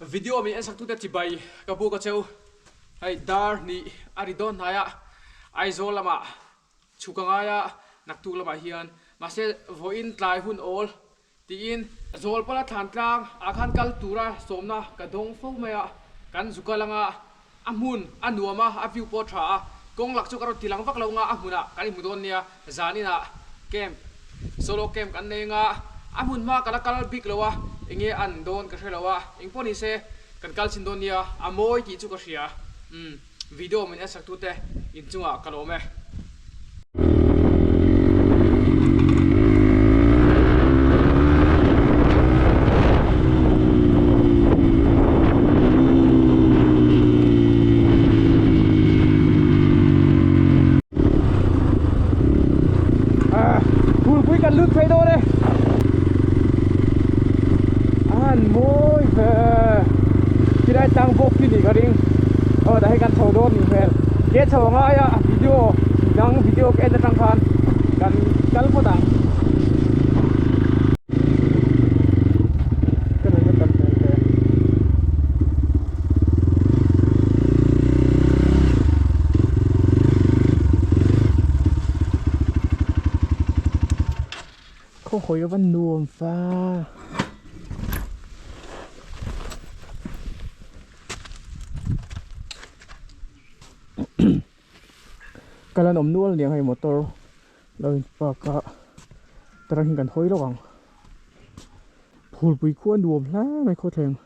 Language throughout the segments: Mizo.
Video min en sak tute chibai ka buk a cheu. Hei dar hnih a ri dawn hnai a, Aizawl lamah chhuk a ngai a, naktuk lamah hian mahse vawiin tlai hun awl tiin Zawlpala thlan tlang ah khan kal tura sawmna ka dawng fo mai a, kan zu kal anga a hmun a nuam a, a view pawh a tha a, kawng lak chu ka rawn ti lang vak lo anga a hmunah kan inhmu dawn nia, zaninah camp solo camp kan nei anga a hmun hma ka la kal bik lo a, enge an dawn ka hre lo a, engpawh ni se kan kal chhin dawn nia, a mawi tih chu ka hria, umm video min en sak tute inchungah ka lawm e. Phulpui kan lut phei dawn e a han mawi ve tilai tlang bawk khi nih ka ring aw tah hi kan chho dawn nih hmel ke chho a ngai a video dang video ka en atang khan kan kal phawt ang. Khaw hawi a va nuam fa. Kal an awm nual aniang hei motor lo in park a tarang hi kan hawi lawk ang phulpui khu a nuam hle mai khawthleng.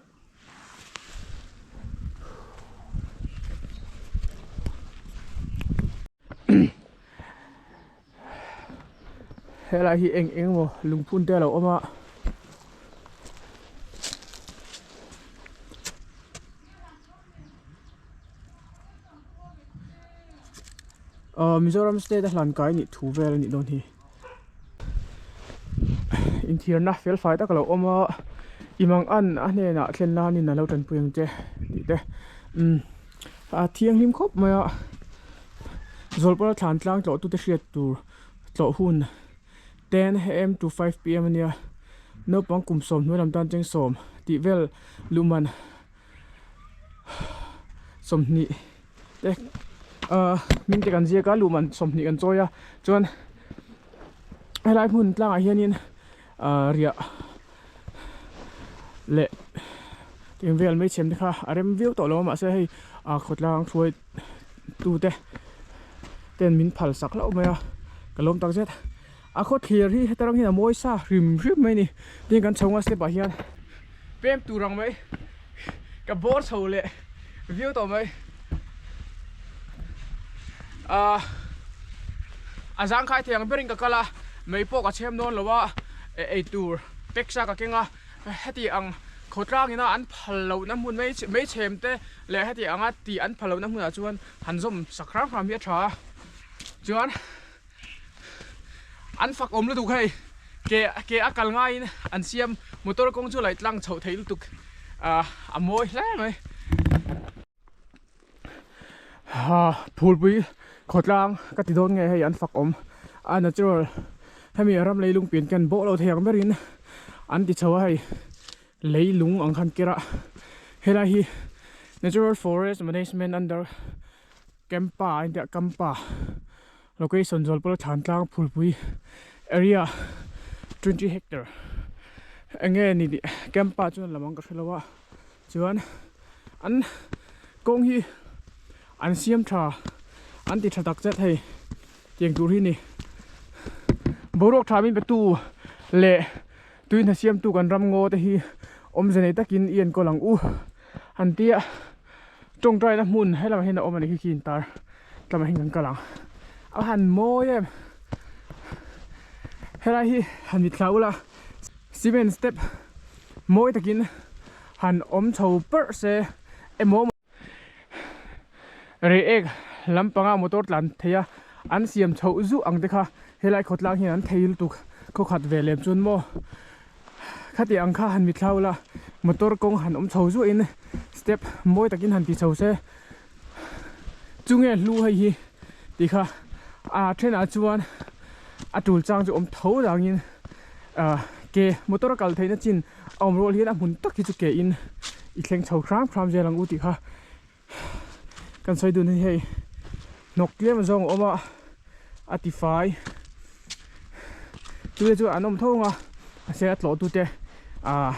Helai hi eng eng emaw lungphun te a lo awm a. Aw Mizoram state a hlan kai nih thu vel a nih dawn hi. Inthiarna fel fai tak a lo awm a i mang an a hnenah thlen lanin a lo tanpui ang che tih te umm a thianghlim khawp mai a Zawlpala thlan tlang tlawh tute hriat tur tlawh hun 10am to 5pm ania naupang kum sawm hnuai lam tan chengsawm tih vel luhman 20 te ahh hming te kan ziak a luhman 20 kan chawi a chuan helai hmun tlangah hianin ahh riah leh eng vel mai chhem te kha a rem viau tawh lo a mahse hei ah khawtlang hruai tute ten min phal sak hlauh mai a ka lawm tak zet a khawthlir hi heta rang hian a mawi sa hrim hrim mai a ni tin kan chho nga step ah hian. Pem tur ang mai ka bawr chho leh viau tawh mai ah a zangkhai thei ang berin ka kal a mei pawh ka chhem dawn lo a ei tur pack sa ka keng a heti ang khawtlang ina an phal lohna hmun mai mei chhem te leh heti anga tih an phal lohna hmunah chuan han zawm sak hram hram hi a tha a chuan. An fak awm lutuk hei ke ke a kal ngaiin an siam motor kawng chu laih tlang chhoh theih lutuk ah a mawi hle mai. Ha phulpui khawtlang ka ti dawn nge hei an fak awm a natural hemi ram leilung pian ken bawh lo thei ang berin an ti chho a hei leilung ang khan ker a helai hi natural forest management under Campa a intiah Campa location Zawlpawla thlan tlang phulpui area 20 hectare eng nge ni tih Campa chuan lam ang ka hre lo a chuan an kawng hi an siam tha an ti tha tak zet hei tiang tur hi ni boruak tha min pe tu leh tui hna siam tu kan ram ngaw te hi awmze nei takin i enkawl ang u an tia. Tawngtaina hmun he lamah hian a awm a ni khi khi intar tlamah hian kan kal ang a han mawi em helai hi han mit thla ula cement step mawi takin han awm chho parh se emaw reiek lampanga motor tlan thei a an siam chhoh zuh ang te kha helai khawtlang hian an thei lutuk khawkhat ve lem chuan maw. Khati ang kha han mitthla ula motor kawng han awm chho zuahin step mawi takin han ti chho se chunge hlu hei hi tih kha a thenah chuan a tul chang chu awm tho dangin ah ke motor a kal theihna chin a awm rual hian a hmun tak hi chu ke in I thleng chho hram hram zel ang u tih kha kan sawi dun a ni hei hnawk tlem zawng a awm a a ti fai chu te chu an awm tho ang a mahse a tlawh tute ah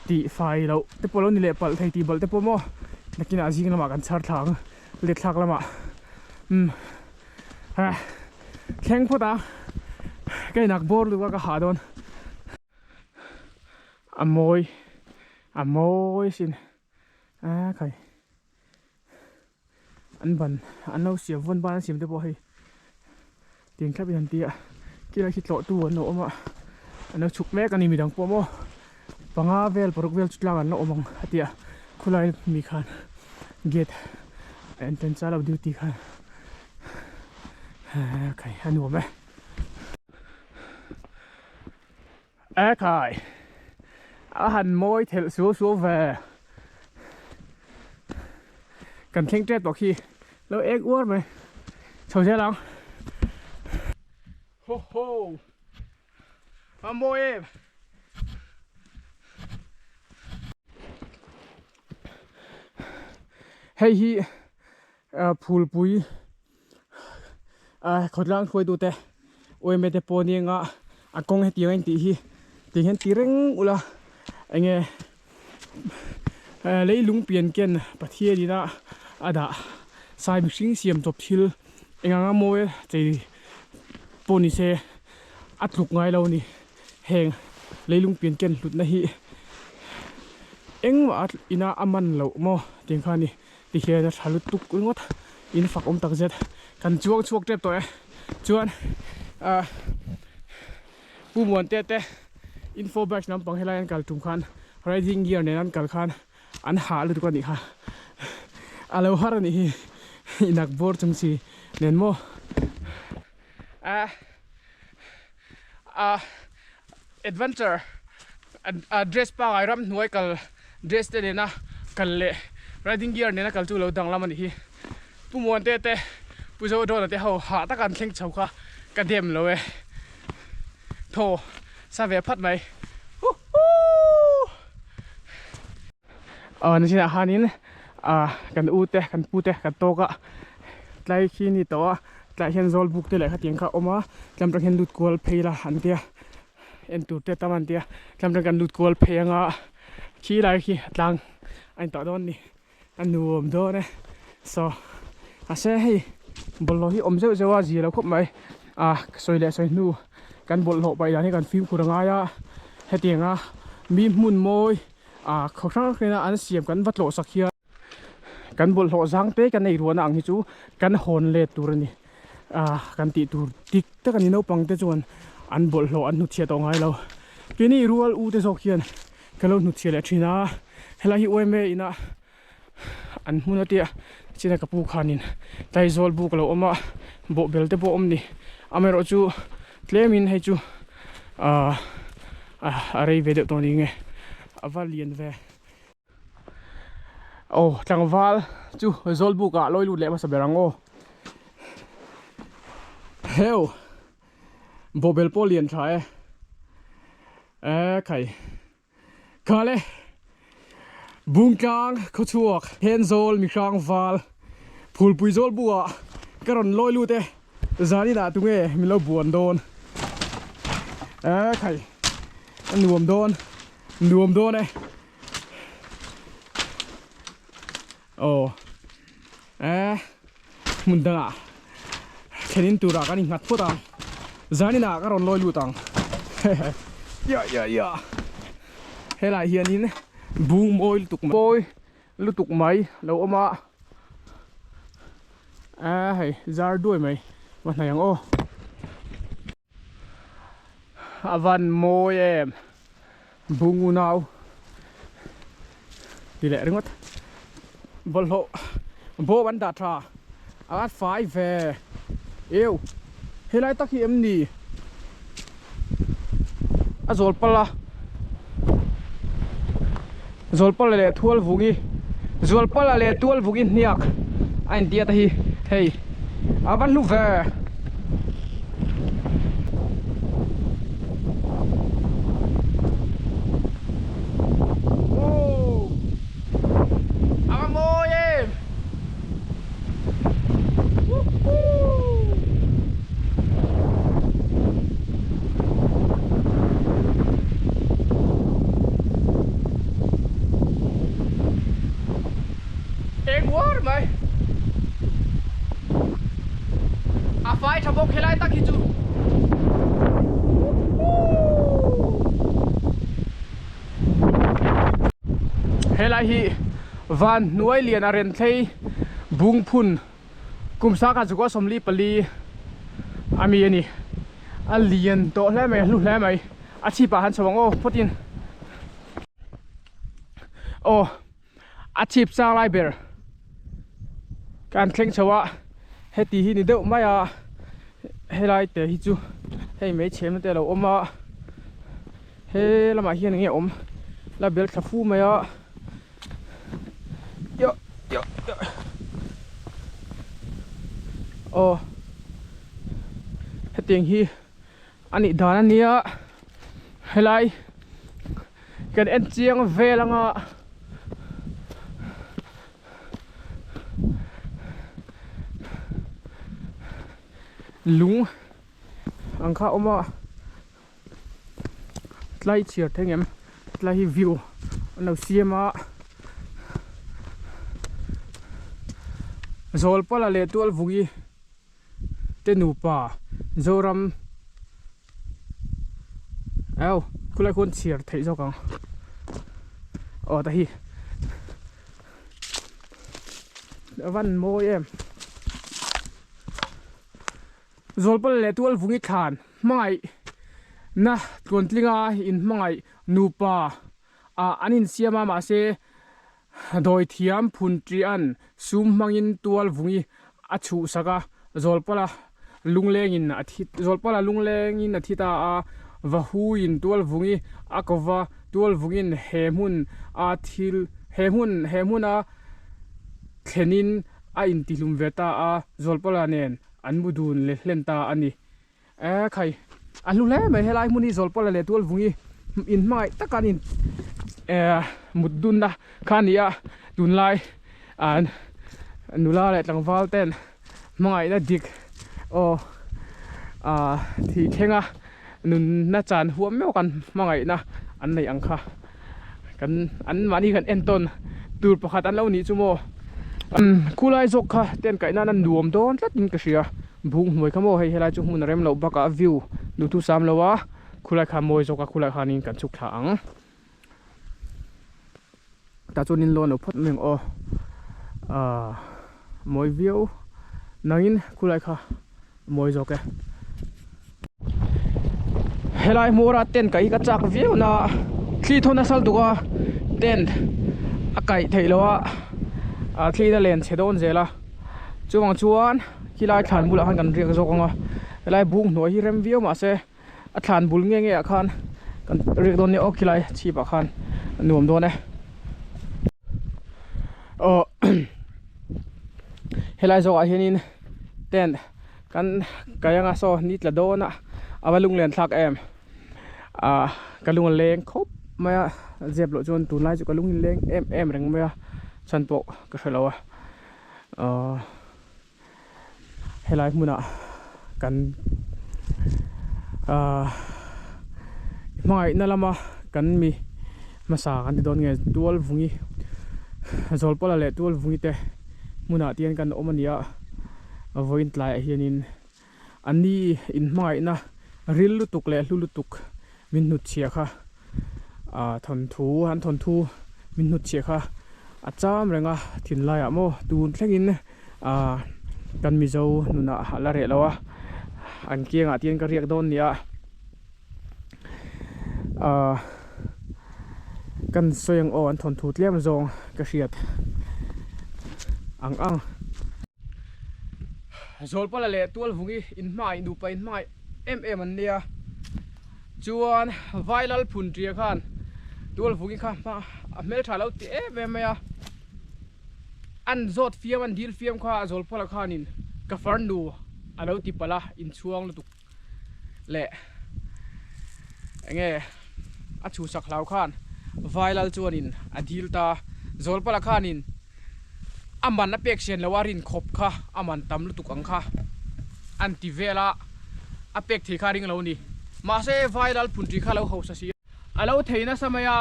tih fai loh te pawh lo ni leh palh thei tih balh te pawh maw nakinah zing lamah kan chhar thla ang let thlak lamah umm ah thleng phawt ang ka inak bawr lutuk a ka hah dawn a mawi a mawi sin. A khai an ban an lo siam vawn ban an siam te pawh hei tiang thlap in an ti a khilai khi tlawh tu an lo awm a an lo chhuk mek a ni midang pawh maw panga vel paruk vel chu tlang an la awm ang a ti a khulai mi khan gate entrance a lo duty khan khai a nuam e. E khai a han mawi thelh suau suau ve kan thleng tep tawh khi lo ek uar mai chho zel ang ho ho a mawi em hei hi phulpui a khawtlang hruaitute uaime te pawh nia a kawng hetiang a intih hi tih hian ti reng ula enge leilung pian ken Pathian ina a dah sai mihring siam chawp thil eng anga mawi chei pawh ni se a tluk ngai lo a ni heng leilung pian ken hlutna hi engmah ina a man loh maw tih kha a ni. Tihian a tha lutuk ringawt in fak awm tak zet kan chuang chhuak tep tawh e chuan ah Pu Muante te info batch lampang helai an kal tum khan riding gear nen an kal khan an hah lutuk a nih kha a lo har a nih hi inak bawr chung si nen maw ah ah adventure ah dress pangai ramhnuai kal dress te nena kal leh riding gear nena kal chu lo danglam a nih hi Pu Muante te Pu Zodawna te ho hah taka an thleng chho kha ka dem lo e thaw sa ve phat mai huhuu aw nachinah khanin ah kan u te kan pu te kan tawk a tlai khi ni tawh a tlaiah hian zawl buk te leh khatiang kha a awm a tlem tang hian lut kual phei la an tia en tur te tam an tia tlem tang kan lut kual phei anga khi lai khi a tlang a in tawh dawn a ni a nuam dawn e saw mahse hei bawlhhlawh hi awm zeuh zeuh a zia lo khawp mai ah sawi leh sawi hnu kan bawlhhlawh paih dan hi kan fimkhur a ngai a hetiang a mi hmun mawi ah khaw hrang hrang a an siam kan va tlawh sak hian kan bawlhhlawh zang te kan ei ruahna ang hi chu kan hawn let tur a ni ah kan tih tur dik tak a ni naupang te chuan an bawlhhlawh an hnutchhiah tawh ngai lo keini rual u te zawk hian ka lo hnutchhiah leh thin a helai hi yma ina an hmun a tia china ka pu khanin taizawl buk a lo awm a bawhbel te pawh a awm a ni amaherawhchu tlemin hei chu ah a rei ve deuh tawh a ni nge a va lian ve. Aw tlangval chu zawlbuk ah lawi lut leh hmasa ber ang aw heu bawhbel pawh lian tha e e khai khal e bungtlang khawchhuak henzawl mihrang val phulpui zawlbuk ah ka rawn lawi lut e zanin ah tunge min lo buan dawn e khai a nuam dawn. Nuam dawn e. Aw. E. Hmun dangah thlenin turah kan innghat phawt ang. Zaninah ka rawn lawi lut ang. Ya ya ya. Helai hianin bung mawi lutuk mai. Mawi lutuk mai lo awm a. E hei zar duai mai. Va hnaih ang aw. A van mawi em bungu nau ti leh ringawt bawlhhlawh bawm an dah tha a at fai ve eu helai tak hi em ni a zawl pal a zawl pal leh thual vungi zawl pal leh tual vungi hniak a intia te hi hei a va hlu ve. kuar mai. A fai tha bawk helai tak hi chu. Helai hi van hnuai lian a ren thlei bung phun kum sangkhat zukua 44 ami a ni. A lian tawh hle mai a hlu hle mai. A chhip ah han chho ang aw phawtin. Aw a chhip chang lai ber kan thleng chho a heti hi ni deuh mai a helai te hi chu hei mai chhem te a lo awm a he lamah hian enge awm la bel thla fu mai a yo yo yo aw hetiang hi a nih dan a nia helai kan en chiang vel anga lung ang kha a awm a tlai chhiar thei ngem tlai hi view an lo siam a Zawlpala leh Tualvungi te nupa Zoram au khulai khuan chhiar theih zawk ang aw ta hi a van mawi em Zawlpal leh Tualvungi thlan hmangaih na tluantlinga in hmangaih nupa ah an insiam a mahse Dawithiam Phunṭia'n sum hmangin Tualvungi a chhuhsak a, Zawlpala lunglengin a thi Zawlpala lunglengin a thi ta a, Vahuiin Tualvungi a ko va, Tualvungin he hmun a thil he hmun he hmuna thlenin a intihlum ve ta a, Zawlpala nen an mu dun leh hlen ta a ni. E khai a hlu hle mai helai hmun hi Zawlpala leh Tualvungi in hmangaih taka an in eh mut dunna kha a ni a tunlai ah nula leh tlangval ten hmangaihna dik aw ah thih thlenga nunna chan huam meuh kan hmangaihna an neih ang kha kan an mahni kan entawn tur pakhat an lo nih chu maw khulai zawk kha ten kaih nan a nuam dawn tlat in ka hria bung hnuai kha maw hei helai chu hmun a rem loh bakah view duhthu sam lo a khulai kha a mawi zawk a khulai khanin kan chhuk thla ang tah chuan in lawn lo phawt mai ang aw ahh mawi viau nangin khulai kha a mawi zawk e. Helai hmawra tent kaih hi ka chak viau na a thli thawn a sal tuk a tent a kaih theih loh a ah thli in a len chhe dawn zel a chuvang chuan khilai thlan bulah khan kan riak zawk ang a helai buk hnuai hi rem viau mahse a thlan bul nge nge ah khan kan riak dawn nia aw khilai chhip ah khan a nuam dawn e aw helai zawk ah hianin tent kan kai anga saw ni tla dawn a a va lunglen thlak em ah ka lung a leng khawp mai a zep loh chuan tunlai chu ka lung in leng em em reng mai a chhan pawh ka hre lo a ahh helai hmunah kan ahh hmangaihna lama kan mi hmasa kan ti dawn nge Tualvungi Zawlpala leh Tualvungi te hmunah te hian kan awm a ni a vawiin tlaiah hianin an ni inhmangaihna ril lutuk leh hlu lutuk min hnutchhiah kha ah thawnthu an thawnthu min hnutchhiah kha a cham reng a thinlaiah maw tun thlengin ah kan mizo nunah a la reh lo a an kiangah te hian ka riak dawn nia ah kan sawi ang aw an thawnthu tlem zawng ka hriat ang ang. Zawlpala leh Tualvungi inhmangaih nupa inhmangaih em em an nia. Chuan Vailal Phunṭia khan Tualvungi kha hma a hmelṭha lo ti em em mai a, an zawt fiam an dil fiam kha Zawlpala khanin ka farnu a lo ti palh a, inchhuang lutuk leh enge a chhuhsak hlau khan Vailal chuanin a dil ta, Zawlpala khanin a man a pek sian lo a rin khawp kha a man tam lutuk ang kha an ti vel a, a pek thei kha a ring lo a ni. Mahse Vailal Phunṭi kha a lo hausa si a, a lo thei nasa mai a,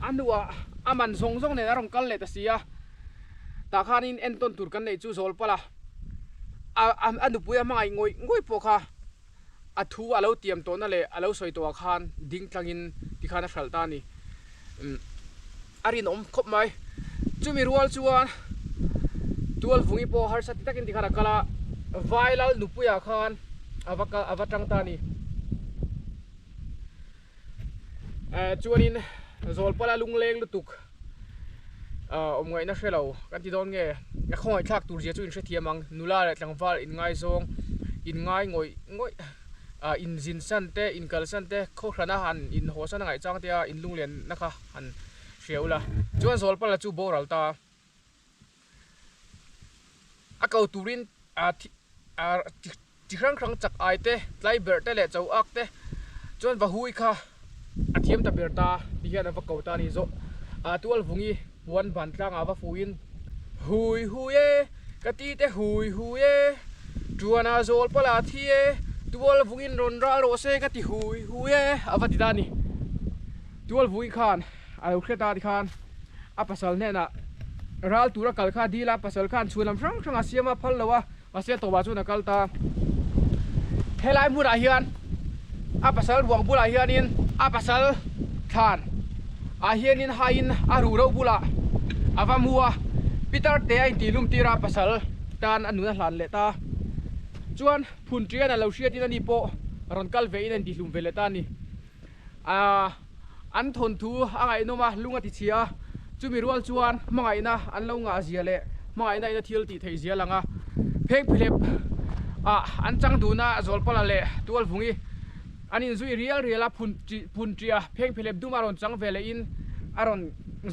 a hnuah a man zawng zawng nen a rawn kal leh ta si a. Tah khanin entawn tur kan neih chu zawl palh a, a nupui a hmangaih ngawih ngawih pawh kha a thu a lo tiam tawhna leh a lo sawi tawhah khan ding tlangin tikhan a hralh ta a ni. A rinawm khawp mai. Chumi rual chuan Tualvungi pawh harsa ti takin tikhan a kal a, Vailal nupuiah khan a va kal a va tang ta a ni. Chuanin Zawlpala lungleng lutuk awm ngaihna hre lo kan ti dawn nge a khawngaihthlak tur zia chu in hrethiam ang nula leh tlangval inngaizawng inngai ngawih ngawih inzin san te inkalsan te khawhrana han inhawhsan a ngaih chang te a inlunglenna kha han hria ula chuan Zawlpala chu boral ta a ko turin Chi hrang hrang chak ai te, tlai berh te leh cho ak te chuan va hui kha a thiam ta ber ta ti hian a va ko ta a ni zawh. A tualvungi puan ban tlangah va fuhin, Hui hui e, ka ti te hui hui e, tuana zawl pala thi e, tualvungin rawn ral rawh se ka ti hui hui e a va ti ta a ni. Tualvungi khan a lo hre ta tikhan a pasal hnenah ral tura kal kha dil a, pasal khan chhuanlam hrang hrang a siam a phal lo a. Mahse tawpah chuan a kal ta. Helai hmunah hian a pasal ruang bulah hianin a pasal thlan ah hianin haiin a ruh reuh bulah a va mu a, Peter te a intih lum tir a pasal tan a nun a hlan leh ta. Chuan phun ṭian a lo hriatin ani pawh rawn kal ve in a intih hlum ve leh ta a ni. Aaa an thawnthu a ngaihnawm a, lung a ti chhia a, chumi rual chuan hmangaihna an lo ngah zia leh hmangaihna in a thil tih theih zia a lang a, phengphihlep ah an chang dun a, Zawlpala leh Tualvungi an inzui rial rial a, phun phun ṭia phengphihlep dum a rawn chang ve leh in a rawn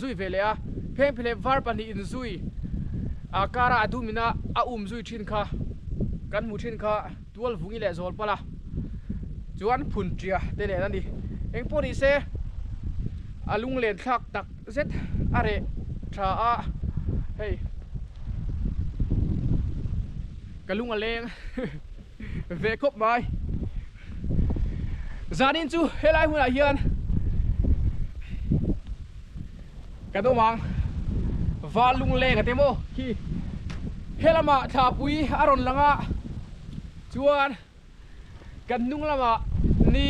zui ve leh a, phengphihlep var pahnih inzui ah kara a dum ina a um zui ṭhin kha kan hmuh ṭhin kha. Tualvungi leh Zawlpala chuan phunṭia te nen a ni. Eng pawh ni se a lunglen thlak tak zet a reh tha a, hei ka lung a leng ve khawp mai. Zanin chu helai hunah hian kan awm ang val lungleng a te maw khi helamah thlapui a rawn lang a chuan kan hnung lamah ni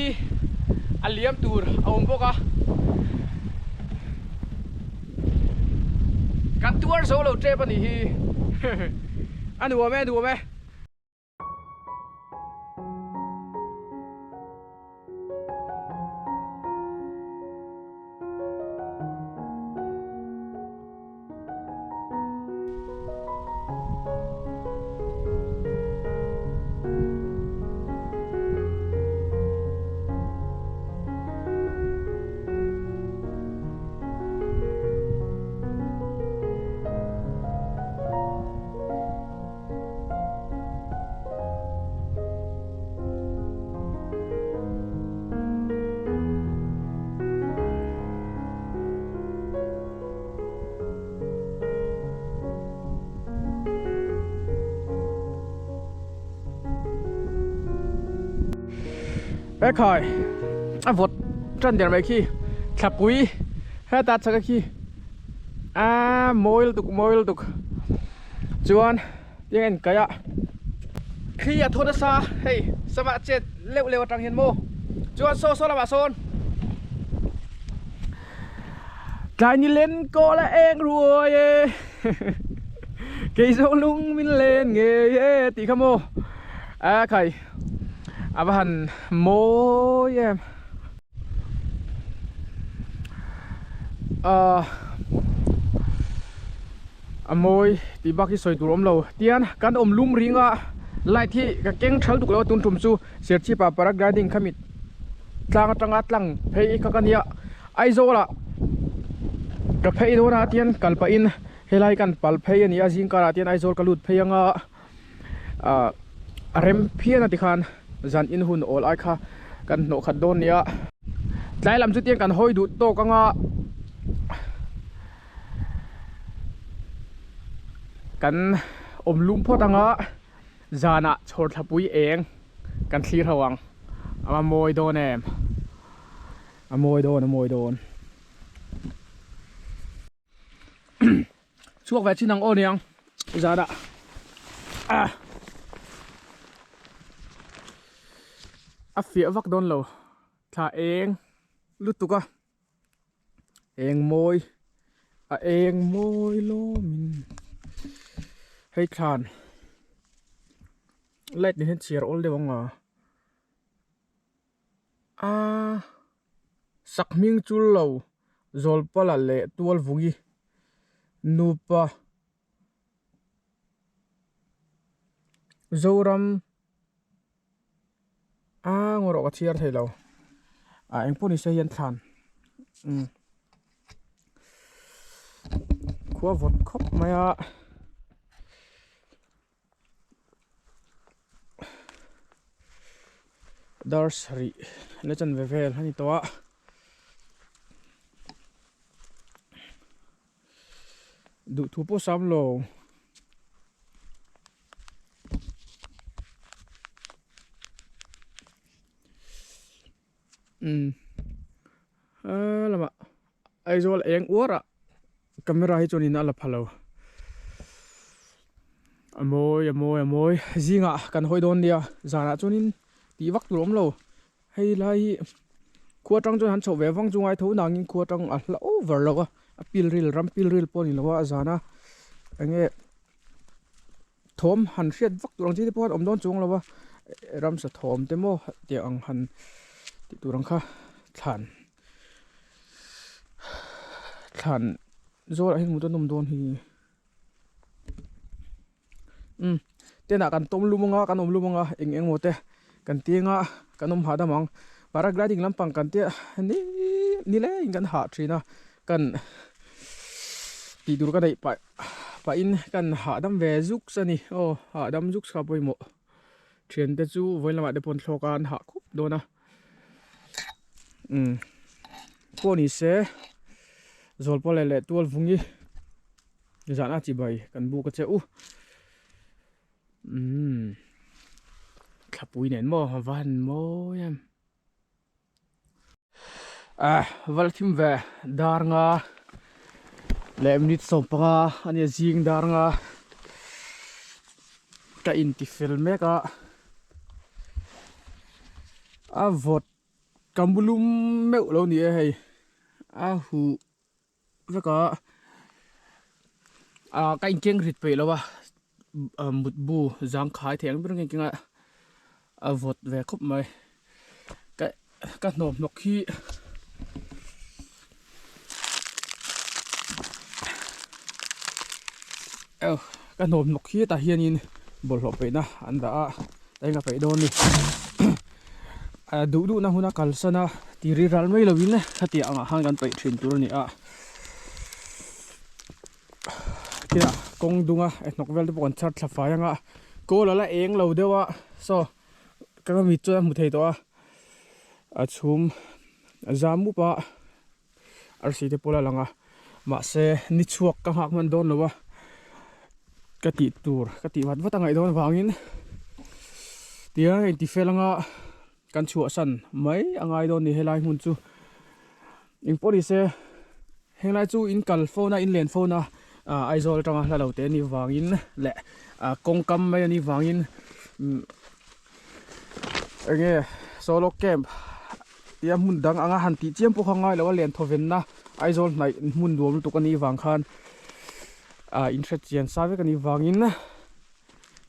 a liam tur a awm bawk a kan tuar zo lo tep a nih hi a nuam e a nuam e. Ekhai a vawt tan der mai khi thlapui heta chaka khi a mawi lutuk mawi lutuk chuan Tiang en kaih a thli a thaw nasa hei sama a chet leuh leuh atang hian maw chuan saw saw lamah sawn tlai ni len kawl a eng ruai e keizawng lung min len ngei e tih kha maw a khai a va han mawi em. Ahh a mawi tih bak hi sawi tur awm lo tian kan awm lum ring a light hi ka keng thal tuk lo a tun tum chu Serchhip ah paragliding khami tlang atanga tlang phei kha ka nia Aizawl ah ka phei dawn a tian kal pah in helai kan pal phei a ni a zing karah tian Aizawl ka lut phei anga ah a rem phian a tikhan zan in hun awl ai kha kan hnawh khat dawn nia tlai lam chu tiang kan hawi duh tawk anga kan awm lum phawt anga zanah chhawr thlapui eng kan thlir ho ang a mawi dawn em a mawi dawn a mawi dawn. Chhuak ve chin ang aw niang zanah ah a fiah vak dawn lo thla eng lutuk a eng mawi a eng mawi lawmin hei thlan light nen hian chhiar awl deuh ang a aaa sakhming chul lo Zawlpala leh Tualvungi nupa Zoram a ngaw rawh ka chhiar thei lo ah eng pawh ni se hian thlan umm khua vawt khawp mai a. Dar sarih la chan ve vel a ni tawh a duhthu pawh sam lo. Umm helamah Aizawl eng uar ah camera hi chuan in a la pha lo a mawi a mawi a mawi zingah kan hawi dawn nia zanah chuanin tih vak tur a awm lo hei lai hi khua atang chuan han chhoh ve vang chu ngai tho nangin khua atang a hla over lo a a pil ril ram pil ril pawh a ni lo a zana eng nge thawm han hriat vak tur ang chi te pawh an awm dawn chuang lo a ramsa thawm te maw tiang ang han tih tur ang kha thlan. Thlan zawlah hian mut a nawm dawn hi umm tenah kan tawm lum anga kan awm lum anga eng eng emaw te kan ti anga kan awm hahdam ang paragliding lampang kan tia ni nileng kan hah thin a kan tih tur ka neih pah pahin kan hahdam ve zuk a ni aw hahdam zuk kha pawimawh thiante chu vawiin lamah te pawh an thlawk a an hah khup dawn a. Umm pawh ni se Zawlpawle leh Tualvungi zahna chibai kan buk a che u umm thlapui nen maw a va han mawi em ah val thim ve dar nga leh minute 15 ania zing dar nga ka inti fel mek a. A vawt ka mu lum meuh lo ni e hei a huh vek a ah ka inkeng rit peih lo a mutbu zangkhai thei ang ber nge keng a a vawt ve khawp mai ka ka hnawm hnawk hi aw ka hnawm hnawk hi tah hianin bawlhhlawh peihna an dah a ta hian ka peih dawn a ni duh duhna huna kalsan a ti ri ral mai lovin hetiang angah khan kan peih thin tur a ni a tinah kawng dunga hnawk vel te pawh kan chhar thla fai anga kawl ala eng lo deuh a saw. Ka mit chuan a hmu thei tawh a, a chhum a zam mup a, arsi te pawh a lang a, mahse ni chhuak ka nghak hman dawn lo a, ka tih tur ka tih vat vat a ngaih dawn avangin tia inti fel anga kan chhuahsan mai a ngai dawn a ni helai hmun chu engpawh ni se henglai chu in kal phone a in len phone a ah Aizawl atanga hla lo te a nih vangin leh ah kawngkam mai a nih vangin umm enge solo camp tia hmun dang anga han tih chiam pawh kha ngai lo a len thawvenna Aizawl hnaih hmun nuam lutuk a nih vang khan ah in hretchian sa vek a nih vangin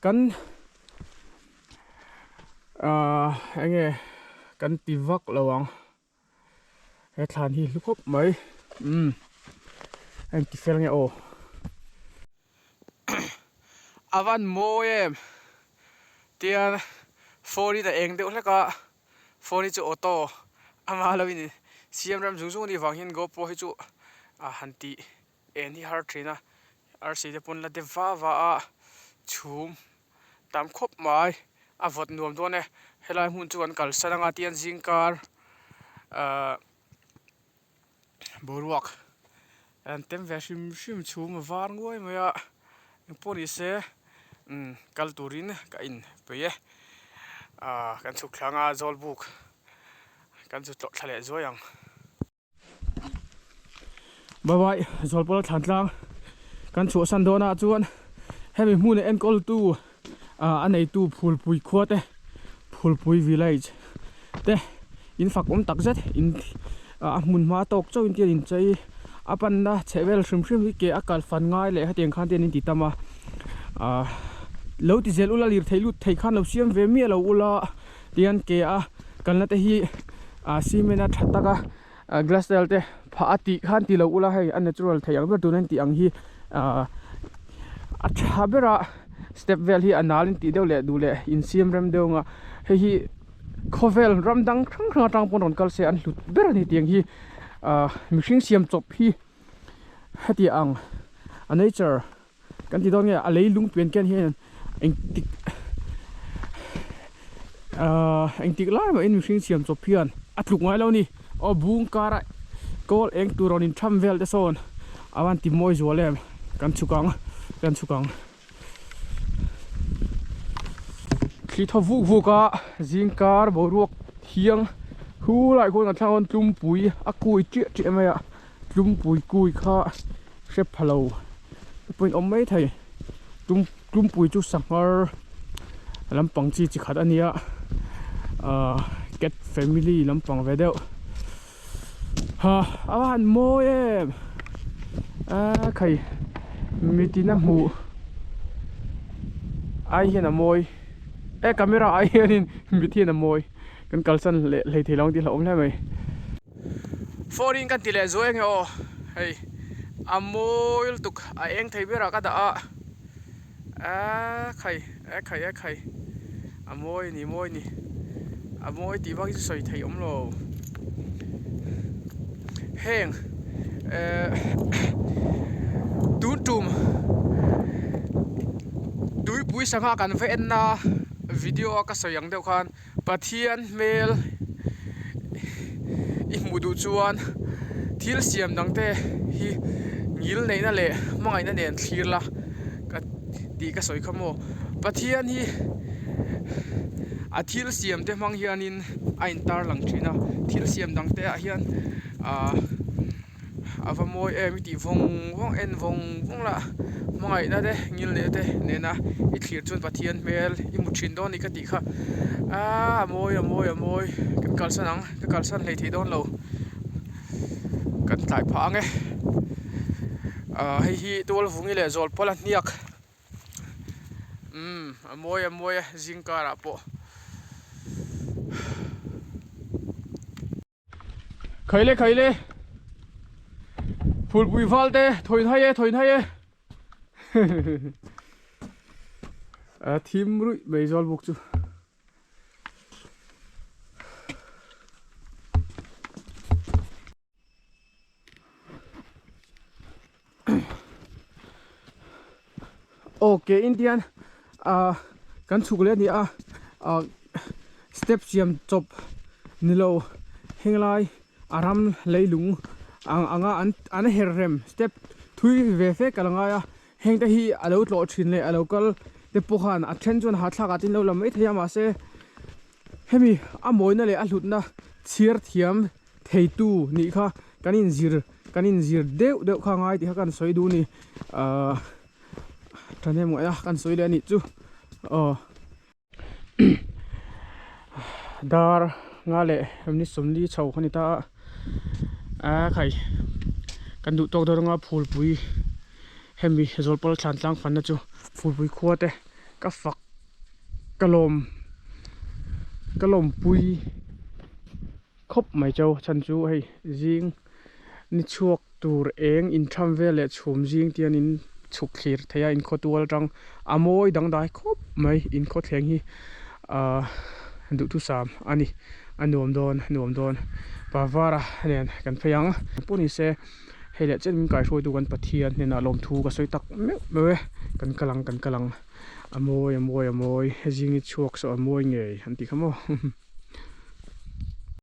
kan ah enge kan ti vak lo ang. He thlan hi hlu khawp mai umm a inti fel nge aw a van mawi em tian phone hi ta eng deuh hlek a phone hi chu auto ama lo in siam rem zung zung a nih vang hian gopro hi chu a han tih en hi har thin a arsi te pawn la dep va va a chhum tam khawp mai a vawt nuam dawn e helai hmun chu an kalsan anga tian zingkar ahh boruak an tem ve hrim hrim chhum a var nguai mai a engpawh ni se umm kal turin ka in peih e ahh kan chhuk thlang a zawlbuk kan zu tlawh thla leh zuai ang. Bye bye Zawlpawla thlan tlang. Kan chhuahsan dawnah chuan hemi hmuna enkawltu a neitu Phulpui khua te Phulpui village te in fak awm tak zet in a hmun hma tawk chauhin te an inchei a panna chheh vel hrim hrim hi ke a kal fan ngai leh hetiang khan te an inti tam a ahh lo ti zel ula lirthei lut thei khan lo siam ve miah lo ula tihian ke a kalna te hi ah cement a tha tak a glass vel te phah a tih khan ti lo ula hei a natural thei ang ber tuna an tih ang hi ahh a tha ber a step vel hi a nal in tih deuh leh duh leh insiam rem deuh ang a hei hi khawvel ram dang hrang hrang atang pawn rawn kal se an hlut ber a ni tiang hi ahh mihring siam chawp hi heti ang a nature kan ti dawn nge a leilung pian khian hian engtik ahh engtik lai mahin mihring siam chawp hian a tluk ngai lo a ni aw bung kara kawl eng tur rawn intham vel te sawn a van ti mawi zual em kan chhuk ang kan chhuk ang thli thaw vuk vuk a zingkar boruak thiang hu lai khuan kan thlang a tlumpui a kui chiah chiah mai a tlumpui kui kha hre pha lo te pawhin awm mai thei tlum tlumpui chu sanghar lampang chi chi khat a nia ahh cat family lampang ve deuh ha a va han mawi em a khai mitin a hmuh ai hian a mawi e camera ai hianin mit hian a mawi kan kalsan leh hleithei lo ang tih hlauhawm hle mai. Foreign kan ti leh zuai ange aw hei a mawi lutuk a eng thei berah ka dah a ekhai ekhai ekhai a mawi a ni mawi a ni a mawi tih vak hi chu sawi theih awm lo heng ehh tun tum tuipui sangha kan va en na video a ka sawi ang deuh khan. Pathian hmel i hmuh duh chuan thil siam dang te hi ngil neihna leh hmangaihna nen thlir la ka tih ka sawi kha maw. Pathian hi a thil siam te hmang hianin a intar lang thin a, thil siam dang te ah hian ahh. A va mawi em i tih vawng vawng en vawng vawng lah hmangaihna te ngil leh te nena i thlir chuan Pathian hmel i hmu thin dawn a ni ka tih kha aaa a mawi a mawi a mawi kan kalsan ang ka kalsan hlei thei dawn lo kan tlai phah ang e ah hei hi tualvungi leh zawlpala hniak umm a mawi a mawi a zing karah pawh. Khaile khaile Phulpui val te thawi hai e thawi hai e A thim ruih mai zawl bawk chu. Aw ke Indian ah kan chhuk leh a ni a ah step siam chawp nilo henglai a ram leilung ang anga an an her rem step thui ve fe kal a ngai a heng te hi a lo tlawh thin leh a lo kal te pawh khan a then chuan hahthlak ah te an lo la maithei a mahse hemi a mawina leh a hlutna chhiar thiam theitu nih kha kan inzir kan inzir deuh deuh kha ngai tih kha kan sawi duh a ni ahh thahnem ngaih a kan sawi leh a nih chu aw dar nga leh ni sawmli chho kha ni ta a a khai kan duh tawk dawn anga phulpui hemi zawlpawl thlan tlang fanna chu phulpui khua te ka fak ka lawm ka lawmpui. Khawp mai chau chhan chu hei zing ni chhuak tur eng intham vel leh chhum zing te hian in chhuk thlir thei a inkhaw tual atang a mawi dangdai khawp mai inkhaw thleng hi ahh duhthusam a ni a nuam dawn a nuam dawn pavara nen kan phei ang pawh ni se hei leh chen min kaihruaitu kan Pathian hnenah lawmthu ka sawi tak meuh meuh e kan kal ang kan kal ang a mawi a mawi a mawi zing ni chhuak saw a mawi ngei an tih kha maw.